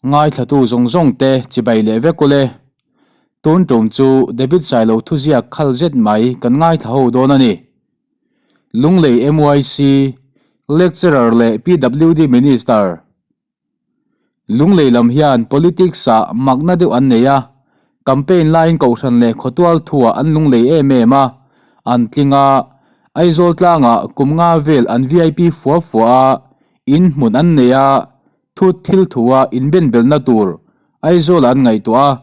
Ngaithlatu zawng zawng te chibai leh vek ule. Tun tum chu David Sailo thuziak khal zet mai kan ngaithla ho dawn a ni. Lunglei MYC Lecturer leh PWD Minister Lunglei lam hian politics ah makna deuh an nei a, campaign laiin kohhran leh khawtual thuah an lunglei em em a, an tling a, Aizawl tlangah kum nga vel an vip fua fua a, in hmun an nei a, thut thil thua inbenbelna tur Aizawlah an ngaihtuah a,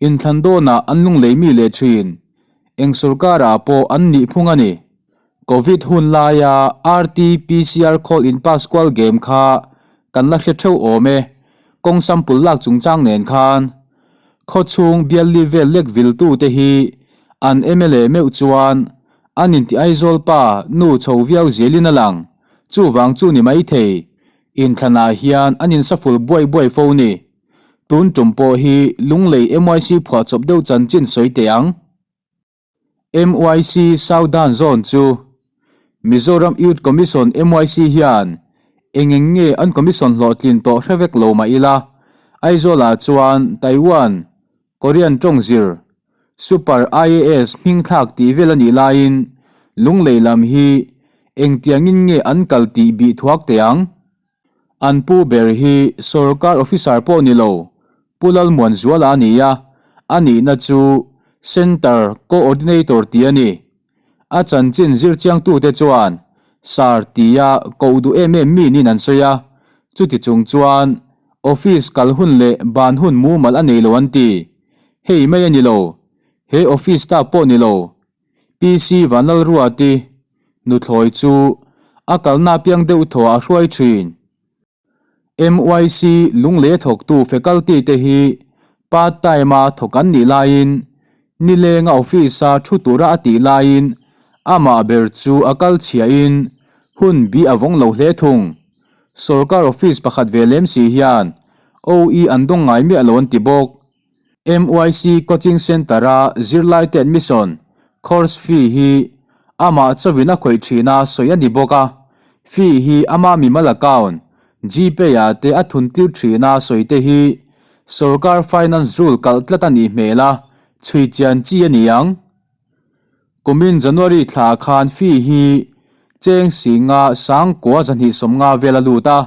inthlan dawnah an lunglei mi leh thin. Eng sorkarah pawh an nih phung a ni. Covid hun laia RT-PCR khawl in pass kual game kha kan la hre theuh awm e, kawng sample lak chungchang nen khan. Khawchhung bialli vel lek viltu te hi an mla meuh chuan an inti Aizawl pa nu chho viau zelin a lang, chuvang chu ni maithei. Inthlanah hian an insaful buai buai fo ni. Tun tum pawh hi Lunglei MYC phuahchawp deuh chanchin sawi teh ang. MYC Southern Zone chu Mizoram Youth Commission MYC hian eng eng nge an commission hlawhtlin tawh hre vek lo mah ila, Aizawlah chuan Taiwan, Korean tawng zir, Super IAS hming thlak tih vel a nih laiin Lunglei lam hi engtiangin nge an kal tih bih thuak teh ang? An pu ber hi sorkar officer pawh ni lo, Pu Lalmuanzuala a ni a, a nihna chu Centre Coordinator tih a ni. A chanchin zirchiangtute chuan Sir tia koh duh em em mi niin an sawi a, chuti chung chuan office kal hun leh ban hun mumal a nei lo an ti. Hei mai a ni lo, he office ta pawh ni lo, PC Vanlalruati nuthlawi chu a kalna piang deuh thaw a hruai thin. MYC lunglei a thawktu faculty te hi part time a thawk an nih laiin nilenga office a thu tura a tih laiin amah ber chu a kal chhiahin hun bi a vawng lo hle thung. Sorkar office pakhat ve lem si hian OE an dawng ngai miah lo an ti bawk. MYC Coaching Centre-a zirlaite admission course fee hi amah chauhin a khawih thin a sawi a ni bawk a, fee hi ama mimal account, Gpay-ah te a thun tir thin a sawi te hi sorkar finance rule kalh tlat a nih hmel a, chhui chian chi a ni ang. Kumin January thla khan fee hi cheng singa sangkua 250 vel a lut a,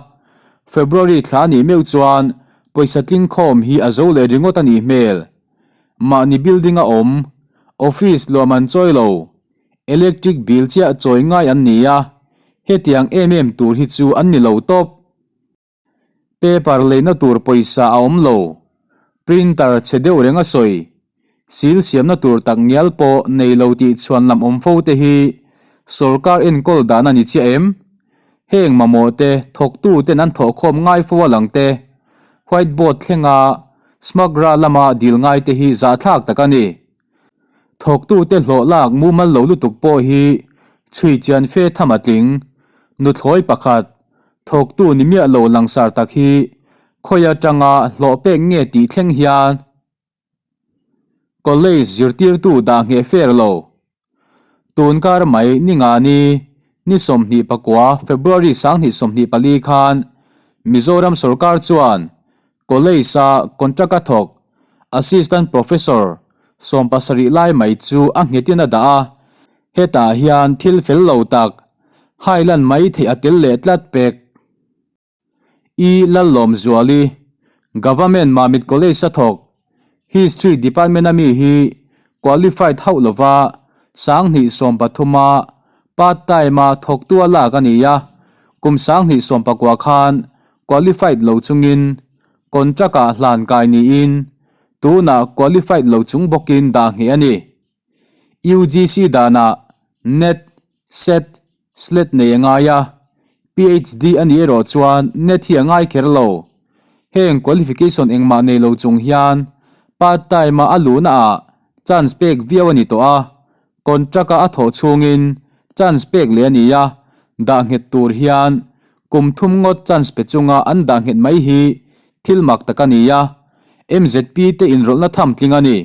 February thla a nih meuh chuan pawisa tlingkhawm hi a zo leh ringawt a nih hmel. Mahni building a awm, office luam an chawi lo, electric bill chiah chawi ngai an ni a, hetiang em em tur hi chu an ni lo tawp. Paper leina tur pawisa a awm lo. Printer chhe deuh reng a sawi. Sil siamna tur tak ngial pawh nei lo tih chhuan lam awm fo te hi sorkar enkawl dan a ni chiah em? Heng mamawh te thawktu ten an thawhkhawm ngai fo a lang te, white board thlenga smuggler lama dil ngai te hi zahthlak tak a ni. Thawktute hlawh lak mumal lo lutuk pawh hi chhui chian fe tham a tling. Nuthlawi pakhat, thawktu ni miah lo langsar tak hi khawi atanga hlawh pek nge tih thleng hian College zirtirtu dah ngheh fer lo. Tun kar mai ni nga ni, ni 29 February 2024 khan Mizoram sorkar chuan College-a contract-a thawk Assistant Professor 17 lai mai chu a nghetin a dah a, hetah hian thil fel lo tak hailan mai theih a tel leh tlat pek. I Lallawmzuali, Government Mamit College-a thawk History Department-a mi hi qualified hauh lova 2013-a part time-a thawktu a lak a ni a, kum 2019 khan qualified lo chungin contract-ah hlan kai niin tunah qualified lo chung bawkin dah ngheh a ni. UGC danah net, set, slet nei a ngai a, PhD a nih erawh chuan net hi a ngai kher lo. Heng qualification engmah nei lo chung hian part time-a a luhnaah chance pek viau a ni tawh a, contract-a a thawh chhungin chance pek leh a ni a, dah nghet tur hian kum thum ngawt chance pe chunga an dah nghet mai hi thil mak tak a ni a, MZP te inrawlhna tham tling a ni.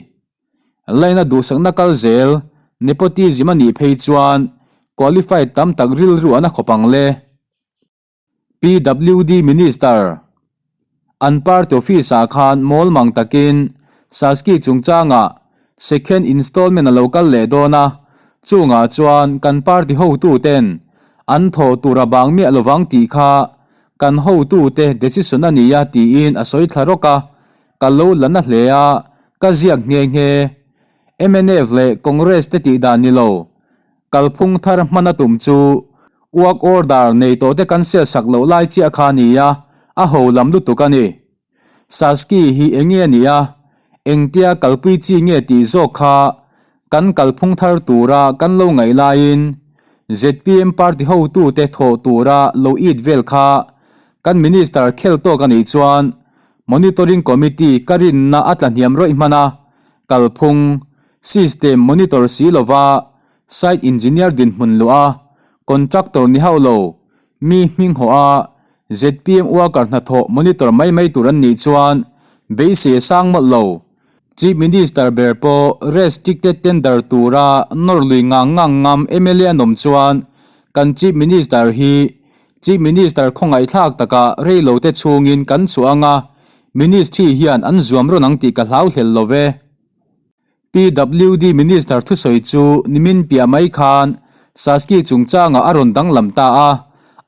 Laina duhsakna kal zel, nepotism a nih phei chuan qualified tam tak rilru an a khawp ang le. PWD Minister. An party office ah khan mawl mang takin Saski chungchangah second installment a lo kal leh dawn a, chungah chuan kan party hotuten an thawh tur a bang miah lovang tih kha kan hotute decision a nia tiin a sawi thla rawk a, ka lo la na hle a, ka ziak nghe nghe. Mnf leh Congress te tih dan ni lo, kalphung thar hman a tum chu work order nei tawh te cancel sak loh lai chiah kha a nia, a ho lam lutuk a ni. Saski hi eng nge a nih a, engtia kalpui chi nge tih zawk kha kan kalphung thar tura kan lo ngaih laiin zpm party hotute thawh tura lo it vel kha kan minister khel tawk a nih chuan Monitoring Committee ka rinna a tla hniam rawih hman a, kalphung, system, monitor si lova site engineer dinhmun luah a, contractor ni hauh lo, mi hming hawh a, zpm worker hnathawh monitor mai mai tur an nih chuan beisei a sang mawlh lo. Chief Minister ber pawh restricted tender tura nawr lui ngang ngang ngam mla an awm chuan kan Chief Minister hi Chief Minister khawngaihthlak takah reilote chhungin kan chhuah anga Ministry hian an zuam rawn ang tih ka hlau hlel lo ve. PWD Minister thusawi chu nimin piah mai khan Saski chungchangah a rawn danglam ta a,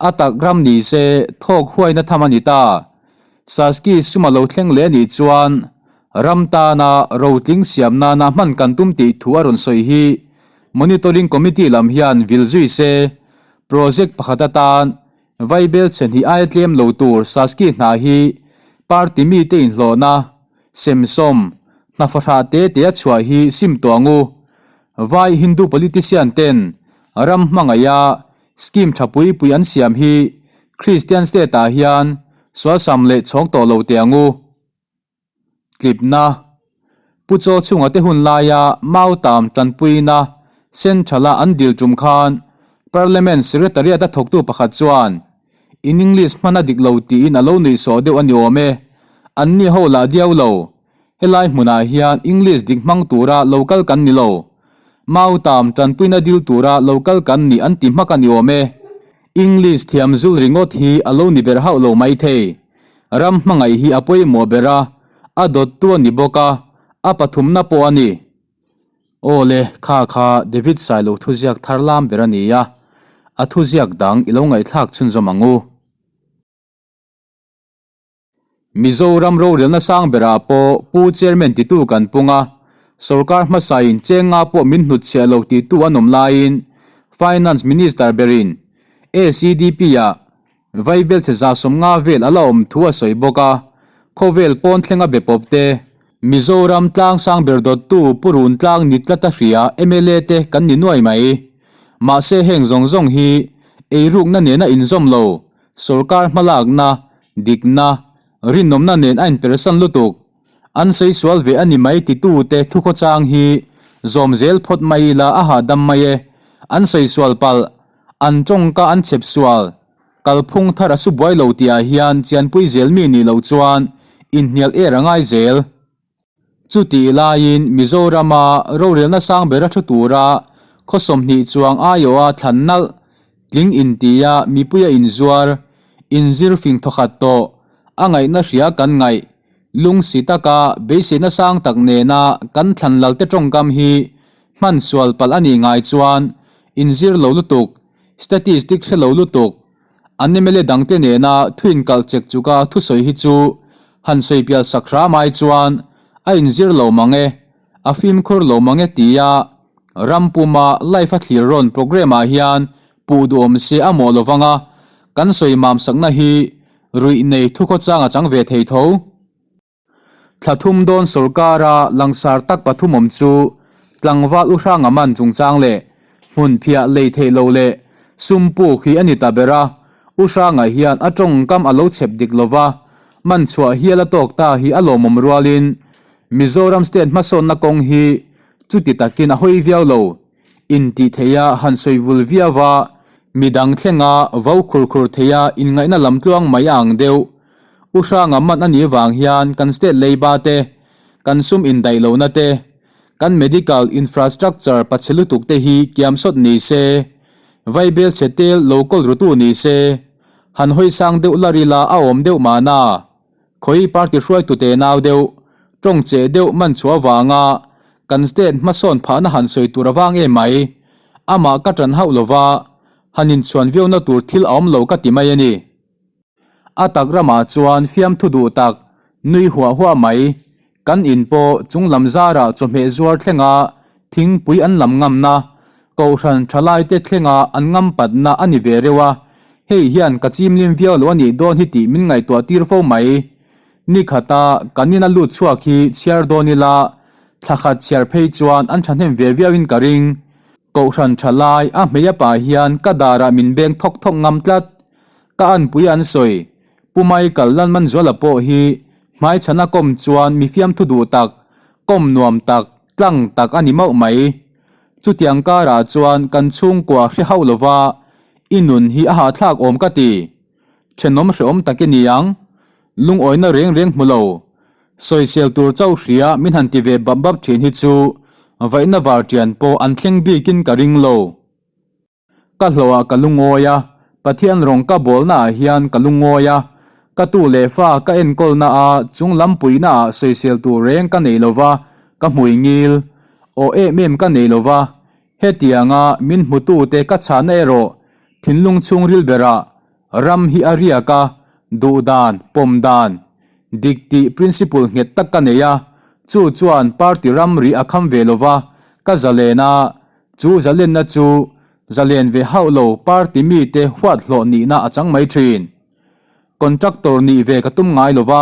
a tak ram ni se thawk huaina tham a ni ta. Saski sum a lo thleng leh a nih chuan ram tana rotling siam nana hman kan tum tih thu a rawn sawi hi Monitoring Committee lam hian vil zui se project pakhat atan Vaibel chhe hnih aia tlem lo tur Saski hna hi party mite inhlawhna, semsawm, hna fahrah te te a chhuah hi sim tawh ang u. Vai Hindu politician ten ram hmangaiha scheme tha pui pui an siam hi Christian state ah hian sualsam leh chhawng tawh lo teh ang u. Tlipna, Pu Chaw chhunga te hun laia Mautam tanpuina Central-a an dil tum khan Parliament Secretariat-a thawktu pakhat chuan in English hman a dik lo tiin a lo nuihsawh deuh a ni awm e. Anni ho lah diau lo. Helai hmunah hian English dik hmang tura lo kal kan ni lo. Mautam tanpuina dil tura lo kal kan ni an ti hmak a ni awm e. English thiam zul ringawt hi a lo ni ber hauh lo maithei. Ram hmangaih hi a pawimawh ber a, a dawttu a ni bawk a, a pathumna pawh a ni. Aw le, kha kha David Sailo thuziak thar lam ber a ni a, a thuziak dang i lo ngaihthlak chhunzawm ang u. Mizoram rorelna sang berah pawh Pu Chairman titu kan pung a, sorkar hmasain chenga pawh min hnutchhiah lo titu an awm laiin Finance Minister berin ACDP-ah Vaibel chhe 150 vel a la awm thu a sawi bawk a, khawvel pawn thlenga be pawp te, Mizoram tlang sang ber dawttu Pu Run Tlang ni tlat a hria mla te kan ni nuai mai. Mahse heng zawng zawng hi eirukna nena inzawm lo, sorkar hmalakna, dikna, rinawmna nen a inpersan lutuk. An sawi sual ve a ni mai titute thukhawchang hi zawm zel phawt mai ila a hahdam mai e. An sawi sual palh. An tawngka an chhep sual. Kalphung thar a su buai lo tihah hian chianpui zel mi nih loh chuan inhnial er a ngai zel. Chutih laiin Mizorama rorelna sang bera thu tura khaw 20 chuang aiawha thlan nalh tling intia mipuia inzuar, inzir fing thawkhat tawh a ngaihna hria kan ngaih lungsi taka beiseina sang tak nena kan thlan lalte tawngkam hi hman sual palh a nih ngai chuan inzir lo lutuk, statistic hre lo lutuk, an mla dangte nena thu inkalh chek chuka thusawi hi chu han sawi pial sak hram ai chuan a inzir lo mang e, a fimkhur lo mang e tia ram puma life a thlir rawn programme ah hian puh duhawm se a mawh lovang a, kan sawi mam sakna hi ruih nei thukhawchang a chang ve thei tho. Thla thum dawn sorkara langsar tak pathum awm chu tlangval u hranga man chungchang leh hmun phiah lei theih loh leh sum puk hi a ni ta ber a, u hranga hian a tawngkam a lo chhep dik lova, man chhuah hial a tawk ta hi a lawmawm rualin Mizoram state hmasawnna kawng hi chuti takin a hawi viau lo. Intih theiha han sawi vul viau a, midang thlenga vo khur khur theiha inngaihna lam tluang mai a ang deuh. U Hranga man a nih vang hian kan state leiba te, kan sum indaih lohna te, kan medical infrastructure pachhe lutuk te hi kiam sawt ni se, vaibel chhe tel lo kawl rutu ni se, han hawi sang deuh lar ila a awm deuh mahna. Khawi party hruaitute nau deuh, tawng cheh deuh man chhuah avanga kan state hmasawn phahna han sawi tur avang em mai. Amah ka tan hauh lova, han inchhuan viauna tur thil a awm lo ka ti mai a ni. A tak ramah chuan fiamthu duh tak, nui huah huah mai. Kan in pawh chung lam zarah chawhmeh zuar thlenga thingpui an lam ngamna, kohhran thalaite thlenga an ngam patna a ni ve reuh a, hei hian ka chimlim viau lo a nih dawn hi tih min ngaihtuah tir fo mai. Ni khata kan ina lut chhuak hi chhiar dawn ila, thla khat chhiar phei chuan an thahnem ve viauin ka ring. Kohhran thalai a hmei a pa hian ka darah min beng thawk thawk ngam tlat. Ka anpui an sawi, Pu Michael Lalmanzuala pawh hi hmaichhana kawm chuan mi fiamthu duh tak, kawm nuam tak, tlang tak a ni mauh mai. Chutiang karah chuan kan chhungkua hre hauh lova i nun hi a hahthlak awm ka ti. Thenawm hrehawm tak i ni ang. Lungawina reng reng hmu lo. Sawisel tur chauh hria min han ti ve bap bap thin hi chu vaihna vartian pawh an thleng bikin ka ring lo. Ka hlawhah ka lungawi a, Pathian rawng ka bawlnaah hian ka lungawi a, ka tu leh fa ka enkawlnaah chung lampuinaah sawisel tur reng ka nei lova, ka hmui ngil aw em em ka nei lova, hetianga min hmutute ka chhahna erawh thinlung chhungril berah ram hi a riak a, duhdan, pawmdan, dik tih principle nghet tak ka nei a, chu chuan party ramri a kham ve lova, ka zalen a, Chu zalenna chu zalen ve hauh lo party mite huat hlawh nihna a chang mai thin. Contractor nih ve ka tum ngai lo va,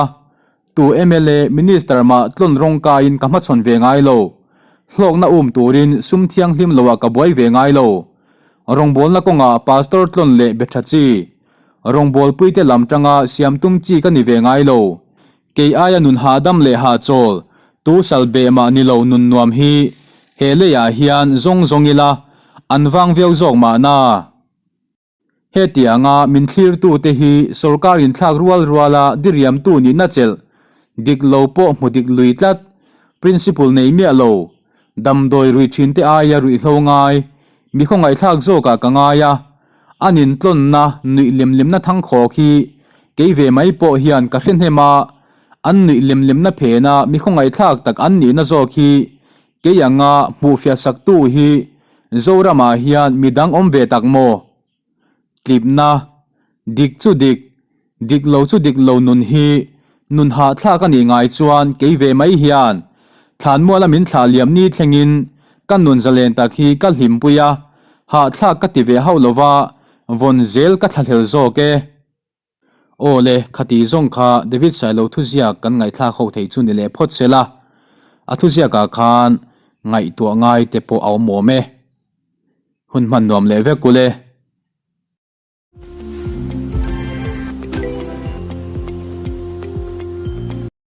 tu mla, minister mah tlawn rawng kaiin ka hmachhawn ve ngai lo. Hlawkna um turin sum thianghlim loah ka buai ve ngai lo. Rawngbawlna kawngah pastor tlawn leh be tha chi, rawngbawlpuite lam tanga siam tum chi ka ni ve ngai lo. Kei aia nun hahdam leh hahchawl, tu sal beh mah ni lo nun nuam hi he leiah hian zawng zawng ila an vang viau zawk mahna. Hetianga min thlirtute hi sorkar inthlak rual ruala diriamtu nihna chelh dik lo pawh hmu dik lui tlat, principle nei miah lo, damdawi rui thinte aia ruihhlo ngai, mi khawngaihthlak zawkah ka ngai a, A nintlawnna nuih lem lemna thangkhawk hi kei ve mai pawh hian ka hre hnem a, an nuih lem lemna phena mi khawngaihthlak tak an nihna zawk hi kei anga hmuhfiah saktu hi Zoramah hian midang awm ve tak maw? Tlipna, Dik chu dik, Dik lo chu dik lo nun hi nun hahthlak a nih ngai chuan kei ve mai hian thlanmuala min thlah liam ni thlengin ka nun zalen tak hi ka hlimpui a, hahthlak ka ti ve hauh lova vawn zel ka thlahlel zawk e. Aw le, khati zawng kha David Sailo thuziak kan ngaihthlak ho thei chu ni leh phawt se la, a thuziakah khan ngaihtuah ngai te pawh a awm awm e. Hun hman nuam leh vek u le.